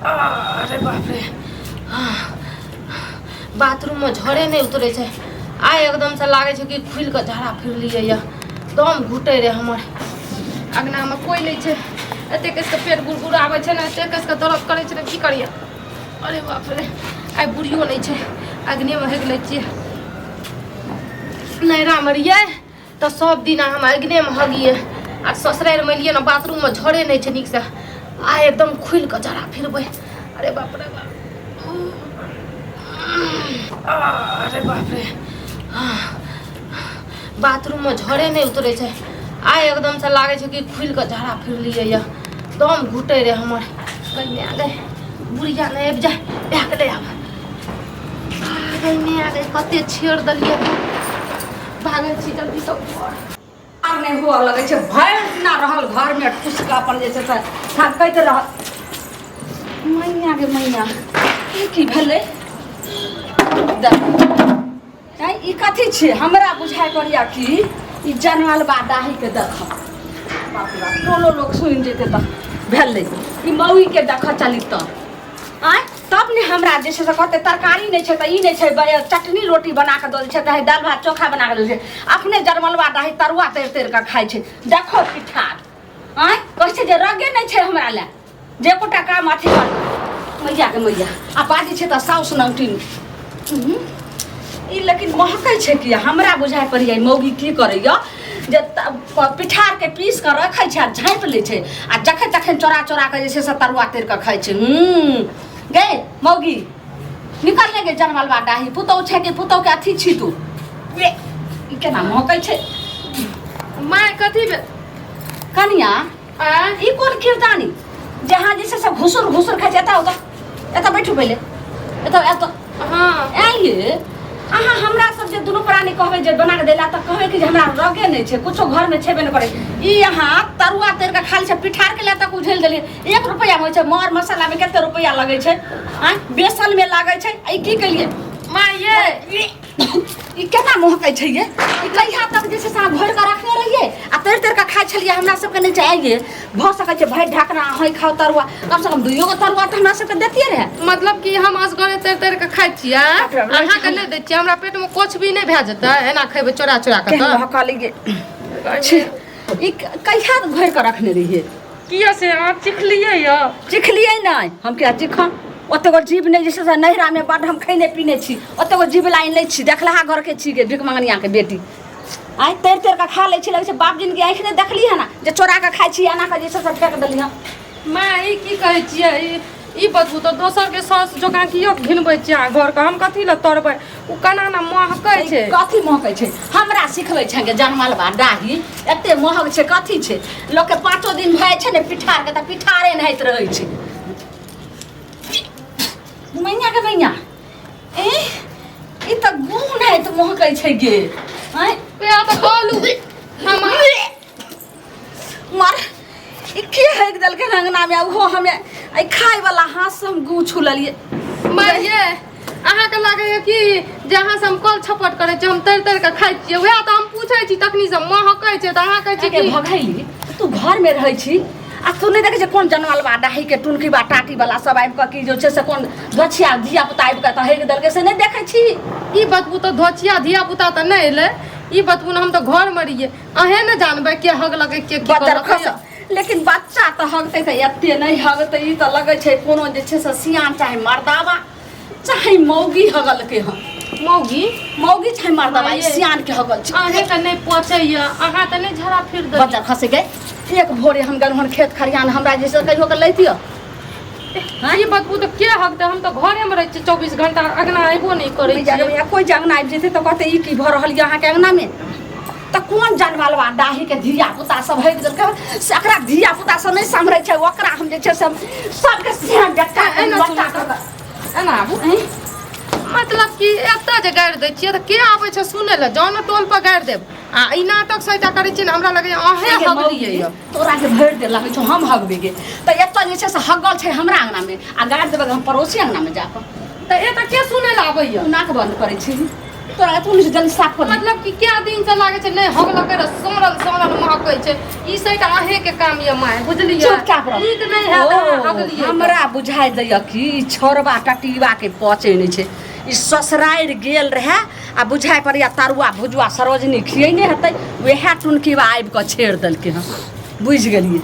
अरे बाप रे, बाथरूममे झरे नहि उतरै छै। आइ एकदमसँ लागै छै कि खुलि कऽ झाड़ा फिरलियै यऽ। दम घुटै रहै हमर। अङ्गनामे कोइ नहि छै। एते कसि कऽ पेट गुड़गुड़ाबै छै ने, एते कसि कऽ दर्द करै छै ने, की करियै? अरे बाप रे, आइ बुढ़ियो नहि छै, अग्नेमे हेग लै छियै। नैहरामे रहियै तऽ सब दिन हम अग्नेमे हगियै, आ ससुरारिमे एलियै ने, बाथरूममे झरे नहि छै नीकसँ। आइ एकदम खुलि कऽ जरा फिरबै। अरे बाप रे बाप, अरे बाप रे, बाथरूममे झरे नहि उतरै छै। आइ एकदमसँ लागै छै कि खुलि कऽ झाड़ा फिरलियै यऽ। दम घुटै रहै हमर। गै माय गै, बुढ़िया नहि आबि जाय, भए गेलै आब। गै माय गै, कते छेड़ देलियै। भागै छी जल्दी तऽ घर आर नहि हुअ लगै छै। भरि दिना रहल घरमे ठुसि कऽ, अपन जे छै से थकैत रहल। मैया गे मैया, ई की भेलै? देख आँय, ई कथी छियै? हमरा बुझाइ पड़ैया कि ई जनमलबा डाहीके देख। बाप रे बाप, टोलो लोक सुनि जेतै तऽ भेलै। ई मौगीके देखऽ चली तऽ आँय, तब ने हमरा जे छै से कहतै तरकारी नहि छै तऽ ई नहि छै, चटनी रोटी बना कऽ दऽ दै छै तऽ दालि भात चोखा बना कऽ दऽ दै छै। अपने जरमलवा डाही तरुआ तरि तरि कऽ खाइ छै। देखो पिठार, आँय, कहै छै जे रगे नहि छै हमरा लए जे एकोटा काम अथी कर। मैया के मैया, आ बाजै छै तऽ साउस नौटिन। ई लेकिन महकै छै कि हमरा बुझाइ पड़ैया मौगी की करैया जे पिठारके पीस कऽ रखै छै आ झाँपि लै छै, आ जखन तखन चोरा चोरा कऽ जे छै से तरुआ तरि कऽ खाइ छै। गे मौगी, निकल ने गे जनमलबा डाही। पुतहु छै कि पुतहुके अथी छी तू? गे, ई केना महकै छै? माय, कथी भेल? कनिया। आँय? ई कोन किरदानी जहाँ जे छै से घुसुर घुसुर खाइ छै? एतऽ आउ तऽ, एतऽ बैठू पहिले, एतऽ एतऽ। हँ। आँय ये, अहाँ हमरा सब जे दुनू प्राणी कहबै जे बना कऽ दैला, तऽ कहबै कि जे हमरा रगे नहि छै, कुछो घरमे छेबे नहि करै। ई अहाँ तरुआ तरि कऽ खा लै छै, पिठारके लए तक उझेल देलियै। 1 रुपैआमे होइ छै? मर मसालामे कते रुपैआ लगै छै? आँय, बेसनमे लागै छै। आ ई की केलियै? माय ये। ई केना महकै छै ये? ई कहिया तक जे छै से अहाँ घोरि कऽ रखने रहियै आ तरि तरि कऽ खाइ छलियै? हमरा सबके नहि चाहिए। भऽ सकै छै भरि ढकना अहीं खाउ तरुआ, कम से कम दुइयो गो तरुआ तऽ हमरा सबके देतियै रहए। मतलब कि हम असगरे तरि तरि कऽ खाइ छियै, बाप रे बाप। अहाँके नहि दै छियै? हमरा पेटमे कुछ भी नहि भए जेतै एना खेबै चोरा चोरा कऽ? केहन तऽ महकल ये! छी, ई कहिया घोरि कऽ रखने रहियै? किया से अहाँ चिखलियै यऽ? चिखलियै नहि हम। किया चिखम? ओतेक गो जीव नहि जे छै से नैहरामे बड्ड हम खैने पीने छी, ओतेक गो जीव लाइन नहि छी। देखलहा घरके छी गे भिख मंगनियाके बेटी। आइ तरि तरि कऽ खा लै छी, लगै छै बाप जिनगी आँखि नहि देखली हँ ने जे चोरा कऽ खाइ छी। एना कऽ जे छै से फेक देली हँ। माय, ई की कहै छियै? ई बतबू तऽ, दोसरके साउस जकाँ कियो घिनबै छियै अहाँ घरके? हम कथी लए तरबै? ओ केना ने महकै छै। कथी महकै छै? हमरा सिखबै छै गे जनमलबा डाही? एते महग छै कथी छै? लोकके पाँचो दिन भऽ जाइ छै ने पिठारके तऽ पिठारे नहाइत रहै छै। मैया के मैया, ए ई तऽ गुण नहाइत महकै छै गे। आँय? वएह तऽ कहलू हम। मर, ई के हेक देलकै अंगना में? ओहो हमे एहि खाय वाला हाथ से हम गू छू लेलियै। मारिये, अहाँके लागैए कि जे अहाँ से हम कल छपट करै छी? हम तरि तरि कऽ खाइ छियै। वएह तऽ हम पूछै छी तखनी से, महकै छै तऽ अहाँ कहै छी के कि भगैली। तू घर में रहै छी आ तू नहि देखै छै कोन जनमलबा डाही के टुनकी बा टाटी वाला सब आबि कऽ की जो छै से कोन धोछिया धिया पुता आबि कऽ तऽ हेक देलकै, से नहि देखै छी? ई बतबू तऽ, धोछिया धिया पुता तऽ नहि एलै। ई बतबू ने, हम तऽ घरमे रहियै, अहें ने जानबै के हगलकै, के की बजर करलकै। खस, लेकिन बच्चा तऽ हगतै तऽ एते नहि हगतै। ई तऽ लगै छै कोनो जे छै से सियान चाहे मर्दावा चाहे मौगी हगलकै हँ। मौगी? मौगी चाहे मर्दावा, ई माये। सियान के हगल छै। अहें के नहि पचैया, अहाँ तऽ नहि झड़ा फिर देलियै। बजर खसै गए, एक भोरे हम गेलहुँ हन खेत खरिहान, हमरा जे छै कहियो के लैतियो। ई बतबू तऽ, के हगतै? हम तऽ घरेमे रहै छियै 24 घंटा, अगना अयबो नहि करै छियै। भैया, कोइ जे अङ्गना आबि जेतै तऽ कहतै ई की भऽ रहल यऽ अहाँके अङ्गनामे? तऽ कोन जानवलवा डाही के धिया पुता सब हटि गेलकै से एकरा धिया पुता सब नहि सम्हरै छै। ओकरा हम जे छै से सबके सियान बेटा एना बच्चा सुनू। कऽ एना आबू। आँय? मतलब कि एतऽ जे गारि दै छियै तऽ के आबै छै सुनै लए? जाउ ने टोल पर गारि देब। आ ई नाटक सहिता करै छियै ने, हमरा लगैया अहें गे हगलियै मौगी, यऽ। तोरा के भरि देल लगै छौ हम हगबे गे? तऽ एतऽ जे छै से हगल छै हमरा अङ्गनामे आ गारि देबै हम पड़ोसी अङ्गनामे जाकऽ। तऽ एतऽ के सुनै लए आबैया? तू नाक बंद करै छी। तोरा एतबो नहि जल्दी साफ कर। मतलब कि क्या दिन से लागे छै नहि हगलक रह, सड़ल सड़ल महकै छै। ई सहित अहें के काम ये माय, बुझलियै? चुपचाप रह। नीक नहि हैत अहाँ हगलियै तऽ। हमरा बुझाइ दैए कि ई छौड़बा टटीबा के पचै नहि छै। ई ससुरारि गेल रहए आ बुझाइ पड़ैए तरुआ भुजुआ सरोजनी खियैने हेतै, वएह टुनकीबा आबि कऽ छेड़ देलकै हँ। बुझि गेलियै।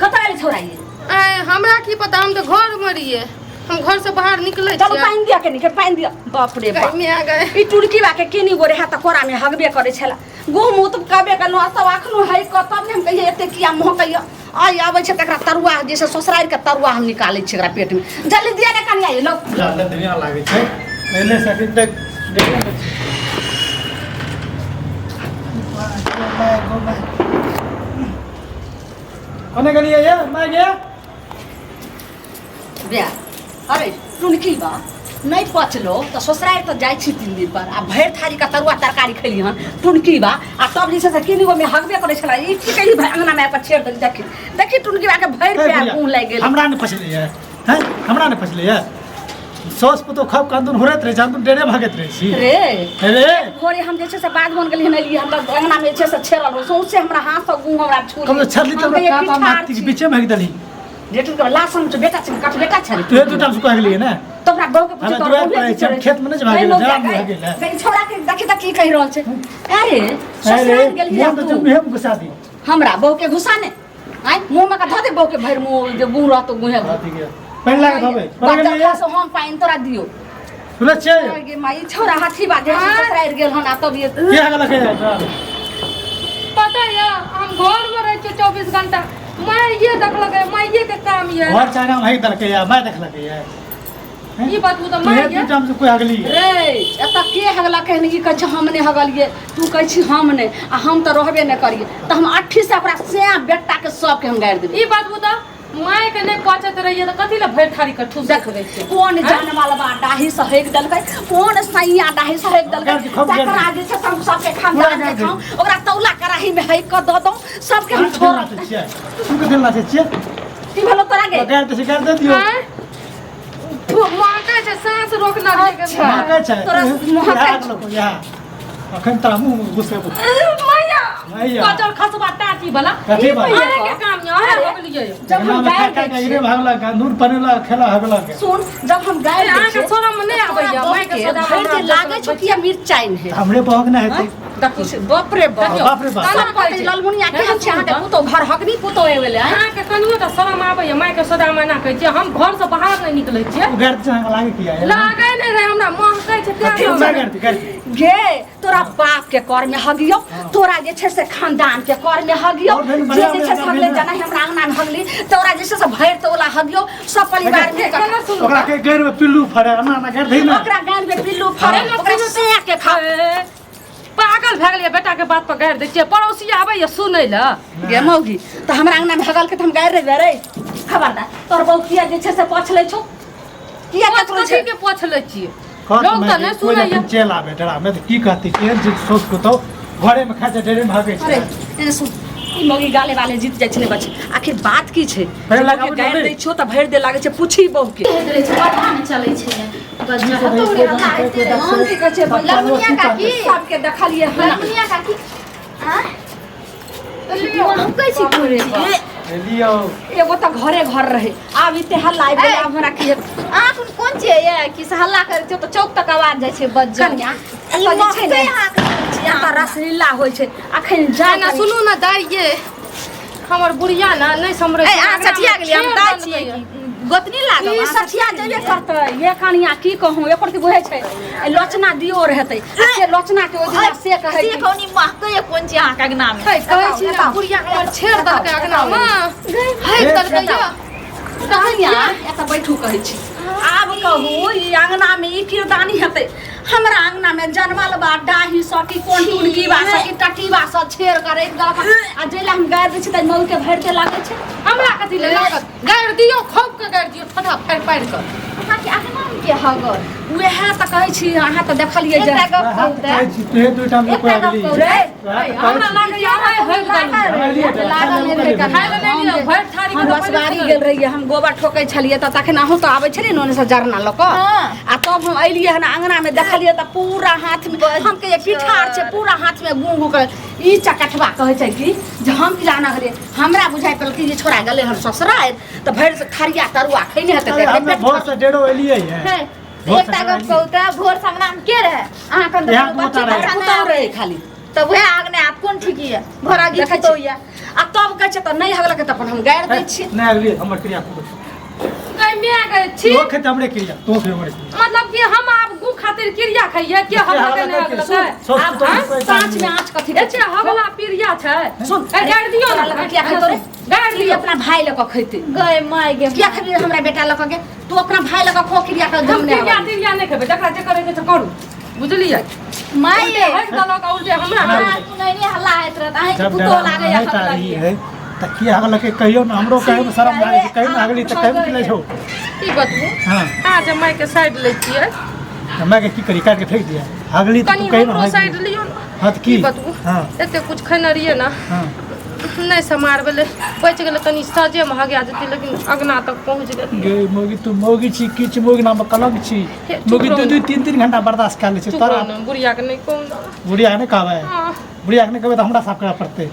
कतऽ गेलै छौड़ा ई? आँय, हमरा की पता, हम तऽ घरमे रहियै, हम घर से बाहर निकलै चलू छियै। पानि दिअ कनि, पानि दिअ। बाप रे बाप, गर्मी आ गए। ई टुनकीबा के केनी गो रहए तऽ कोरामे हगबे करै छलै। गहुम तऽ कहबे केलहुँ, तब अखनो है कऽ तब ने हम कहियै एते किया महकैया। आइ आबै छै तकरा तरुआ जे से ससुरारि के तरुआ हम निकालै छियै एकरा पेटमे। जल्दी दिअ ने कनिया, ये लो। जादा धुइयाँ लागै छै पहिले से अखन तक देखै नहि छी। कोने गेलियै ये माय गे? बे अरे टुनकी बा नहि पचलो तऽ ससुरारि तऽ जाइ छी 3 दिन पर आ भरि थारी के तरुआ तरकारी खेली हन टुनकी बा। आ तब जे छै से किनी गोमे हगबे करै छलै। ई की कही भाई अंगना में आबि छेड़ देली। देखी देखी टुनकी बा के भरि ए पैर भैया, मुँह लागि गेल। हमरा नहि पचलै ये हैं, हमरा नहि पचलै ये। साउस पुतोह खब कांदुन हुरैत रहै छै, हम डेरे भागैत रहै छी रे। रे भोरे हम जे छै से बाध बन गेलियै, एलियै हम तऽ अंगना में जे छै से छेड़ल रहौ, सौंसे हमरा हाथ सँ गुह हमरा छू। कम छेड़ली तऽ हम हमरा कहियै, कात पिठार माटी के छी। बीचे में हगि देलही। जेठू के लासन छै, बेटा छै, कट बेटा छै। तू दू टाइम से कह गेलियै ने तो हमरा बहू के पूछे हमरा तोहर दुआरि बहू पर की छै, हम करै? खेत में नहि भागि गई गेलै, लोग जरा में गई। भागि गेलै। गई छोड़ा के देखी तऽ की कहि रहल छै। अरे अरे ससुराल गेलियै मोन तऽ तू। मुँहे में घुसा दी। हमरा बहू के घुसा ने आय मुँह में का धऽ दे बहू के भरि मुँह जे गुह रहतो गुहे। धऽ दियै। पानि लागे धोबै। पानि बच्चा गेलियै? से हम पानि तोरा दियौ। सुनै छियै? गे माई, छोड़ा हाथी बाजे ससुराल गेल हन आ तब ये के हगलक हे? पता ये हम घर में रहै छियै 24 घंटा, माइये देखलक है, माइये के काम ये। घर चाइना में हगि देलकै या माय देखलकै या? ई बात तऽ तू माय दू टाइम से कोई हगली रे। एतऽ के हगलकै हन? ई कहै छै हम नहि हगलियै, तू कहै छी हम नहि, आ हम तऽ रहबे नहि करियै तऽ हम अट्ठी से ओकरा सैं बेटाके सबके हम गारि देबै। ई बात तऽ माय के नहि पचैत रहियै तऽ कथी लए भरि थारी के ठूस देख दै छियै? कोन जानवलबा डाही से हगि देलकै, कोन सैया डाही से हगि देलकै, गारि खूब गारि। तकरा जे छै से हम सबके खानदान पूरा के गारि। खाउ, ओकरा तौला कड़ाही में हगि कऽ दऽ दौ सबके हम छोड़ब। तू के दिल नाचै छियै? की भेलो तोरा गे? गारि दै छै, गारि दे दियौ। आँय? महकै छै, साँस रोकना रहै के। अच्छा। महकै छै। तोरा महकै इएह लोक, इएह। अखन तोरा मुँह घुसेबो। मैया, मैया। कचर खसबा टाटी वाला। टाटी वाला। अहाँ के काम यऽ, अहाँ हगलियै। जब हम जंगलामे गारि खा दै खा के छियै इरे भागलक, नून पनेलक, खेलक, हगलक। सुन, जब हम गारि दै अहाँके छियै शरम नहि आबैया? मायके तोरा सदा भरि जे लागै छौ कि मिरचाइ नहि। हमरे बहक नहि हेतै। देखू से, बाप रे बाप। देखियौ, बाप रे बाप। केना सब कहै कहतै छै? ललमुनिया केहन छै अहाँके पुतोह, घर हगनी पुतोह एबै आँय? अहाँके कनियो तऽ शरम आबैया? मायके सदा मना कहै छियै, हम घरसँ बाहर नहि निकलै छियै। ओ गारि दै छै, अहाँके लागै किया? लागै नहि रहै हमरा, महकै छै तें अथी हम- गारि दी, गारि दी। गे तोरा बाप के कर में हगियो, तोरा जे छै से खानदान के कर में हगियो, और भेल जे बढ़िया जे छै से बढ़िया हगले बढ़िया। जना हमरा अंगना में हगली, तोरा जे छै से भरि तोला हगियो सब परिवार में। केना सुनू? ओकरा के गैर में पिल्लू फड़े, एना एना गारि दही ने। ओकरा गान में पिल्लू फड़े, एना ओकरा सुनू। सेया के खा। ए, पागल भए गेलियै, बेटाके बात पर गारि दै छियै, पड़ोसी आबैया सुनै लए। गे मौगी, तऽ हमरा अंगना में हगल के तऽ हम गारि रे रे। खबरदार, तोहर बहू किया जे छै से पछ लै छौ? किया ककरो कथी छै के पोछ लै छियै? कहत लोग तऽ माय नहि के, कोइ सुनैया। जखन चलि आबै डरा में तऽ की कहतै? केहन छै साउस पुतोह, घरे में खाइ छै, डेरे में भागै अरे छै। एने सुन, ई मौगी गाले वाले जीत जाइ छै, नहि बचे। आखिर बात की छै? पहिले जे लगाबू बहू के गारि ने। दै छौ तऽ भरि दे लागै छै। पूछी बहू के। रहै छै, पता नहि चलै छै। की सब रहै छै, हम की कहै छै? ललमुनिया काकी। सबके देखलियै हन। ललमुनिया काकी, आँय? महकै छै कोन चीज? लियौ। एगो तऽ घरे घर रहे, आब इते हल्ला आबि गेलै, आब हमरा की हेतै? अहाँ कोन कोन छियै ये कि से हल्ला करै छियै तऽ चौक तक आवाज जाइ छै बज्जर? कनिया, एतऽ जे छै ने एतऽ रसलीला होइ छै अखन जा। एना सुनू ने दाइ ये, हमर बुढ़िया ने नहि सम्हरै ए, छै। अहाँ सठिया गेलियै? हम दाइ छियै छियै। कि गोतनी लागब? ई अहाँ सठिया जेबे करतै ये कनिया, की कहूँ, एकर की बुझै छै? ए, लोचना दियो रहतै आ से लोचना के ओहि दिना से कहै से कहू नी, महकै ये कोन चीज अहाँके अंगना मे? कहै छी ने, बुढ़िया हमर छेड़ देलकै अंगना मे, हगि देलकै ये। कनिया, एतऽ बैठू, कहै छी। आब कहू, ई अंगना मे ई किरदानी हेतै? हमरा अंगना मे जनमल बा डाही सँ कि कोन टुनकी बा सँ कि टटीबा सँ छेड़ कऽ राखि देलक, आ जै लए हम गारि दै छी तऽ मौगी के भरि के लागै छै। हमरा कथी लए लागत? गारि दियौ, खूब के गारि दियौ, ठोठा फाड़ि फाड़ि कऽ। अहाँके अंगना मे के हगल? उएह तऽ कहै छी अहाँ तऽ देखलियै जे एकटा गप कहू तऽ कहै छी ते दुईटा में एकटा गप कहू रे हमरा लागैया अहाँ होइक देलहुँ। लागल नहि रहै खाय लए नहि लिअ, भरि थारी हम के बसबारी गेल रहियै, हम गोबर ठोकै छलियै तऽ तखन अहूँ तऽ आबै छलियै ने ओन्नेसँ जरना लऽ कऽ। हाँ। आ तब हम एलियै हन अङ्गनामे, देखलियै तऽ पूरा हाथमे हम कहियै पिठार छै, पूरा हाथमे गूँ गूँ कर। ई चकठबा कहै छै कि जे हम की जाना गेलियै, हमरा बुझाइ पड़ल कि जे छोड़ा गेलै हन ससुरारि तऽ भरि थरिया तरुआ खैने हेतै तऽ हमे पेट भोर से डेढ़ो एलियै है। हे, भोर एकटा से गप कहू तऽ भोर से अंगनामे के रहै? अहाँ कन इएह तऽ पुतहु बच्चे रहै। बच्चा नहि पुतहु आबै। रहै खाली। तऽ उएह आगने आब कोन ठीक यऽ घर आगे देखै पुतहु छी। यऽ। आ तब कहै छै तऽ नहि हगलकै तऽ अपन हम गारि दै छियै। नहि अगली हमर क्रिया करू। गै माय गै छी। तो खेते हमरे क्रिया, तो खेते हमरे क्रिया। मतलब कि हम आब गु खातिर क्रिया खाइए के हम लगे नहि हगलकै? सौस आब पुतहु हाँ? कोइ साँझमे आँच कथी ए छै हगला पीरिया छै। सुन, ए गारि दियौ तोरा ने। लग किया खैतो रे? गारि ई दियौ। अपना भाय लऽ कऽ खैतै। गै माय गे किया खेबही हमरा बेटा लऽ कऽ गे? तू अपना भाय लऽ कऽ खो क्रिया कऽ हम दम नहि क्रिया आबै। तिरिया नहि खेबै, जकरा जे करे के छै करू, बुझलियै? माय उल्टे हगि देलक आ उल्टे हमरा अहाँ हगि। सुनैनी हल्ला होइत रहत अहाँके जब पुतोह डरा लागैया नहीं हगलक तारी यऽ। है त की हगलकै कहियो न, हमरो कहे में शरम लागै छै, कहियो न हगली त कहियो की लै छौ। की बतबू? हां अहाँ जे मायके साइड लै छियै। हमरा के की करी, काट के फेंक दिया? हगली त कनी तू कहियो न हमरो हगली। साइड लियौ ने। हां त की? की बतबू? हां एते कुछ खेने रहियै ने, हां नहि समार भेलै, बचि गेलै कनी सजेमे हगा जेतै, लेकिन अगना तक पहुँच गेलै। गे मौगी, तू मौगी छी किछु मौगी नाम कलंक छी। हे, चुप मौगी रहू दू ने। दू तीन तीन घंटा बर्दाश्त कर लै छै चुप तोरा। रहू ने, बुढ़ियाके नहि कहू ने। बुढ़िया के नहि कहबै? हाँ। बुढ़िया के नहि कहबै तऽ हमरा साफ करऽ पड़तै।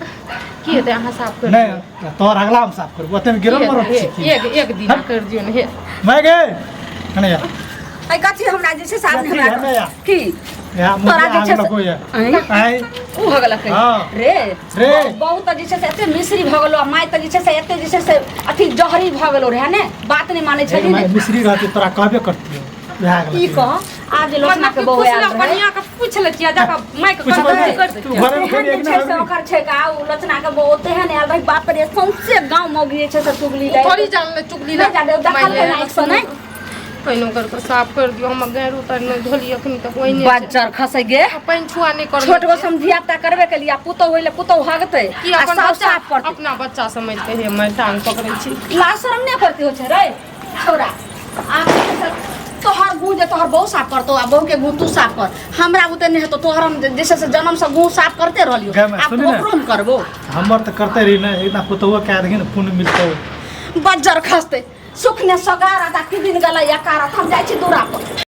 की हेतै अहाँ साफ कर नहि, तोहर अगला हम साफ करबो, ओतेमे गिरल मरल छी की? एक एक दिन कर दियौ ने हे। मैं गे कने या ऐ कथी हमरा जे छै सामने कथी हमरा हमे या? की या तोरा मुझे जे छै आग लगो या ऐं? आय उ हो गेलकै। हाँ। रे रे। बहुत तऽ जे छै से एते मिश्री भऽ गेलो, आ माय तऽ जे छै से एते जे छै से अथी जहरी भऽ गेलो रहै ने, बात नहि मानै छली ने। मिश्री रहती तोरा कहबे करती वएह की कह आब जे लोचना के बहू आयल मतलब रहै कनिया के पूछ लै छियै, जाकऽ माइक पूछबै कर नहि, कर दै तू छियै। घरे मे तेहन खेबही जे एक ना छै से हगली। ओकर छै का उ लोचना के बहू तेहन आयल रहै, बाप रे सौंसे गाँव मौगी जे छै से चुगली ओ थोड़ी जानले चुगली नहि जाने, देखल नहि आँखि सँ नहि। पानि करके साफ कर दियौ, हमर गैर उतर नहि धोली अखन तक ओहिने छै। बज्जर खसै गे। आ पानि छुआ नहि करबै। छोट गो हम धिया पुता करबे केलियै, आ पुतहु होइले पुतहु हगतै की आ अपन साफ बच्चा साफ करतै। अपना बच्चा समझ के हे मैं टांग पकड़ै छी। लाज शरम नहि करती होइ छै रे छौड़ा। आब जे छै से तोहर गूँ जे तोहर बहू साफ करतौ आ बहू के गूँ तू साफ कर, हमरा बुते नहि हेतौ। तोहर हम जे छै से जन्म से गूँ साफ करते रहलियौ, गै माय, आब सुनही ने। ओकरो हम करबो। हमर तऽ करते रही ने, एक दिना पुतहुओ कए देही ने पुण्य मिलतौ। बज्जर खसतै सुखने सगारत आ कि दिन गेलै अकारत। हम जाइ छी दूरा पर।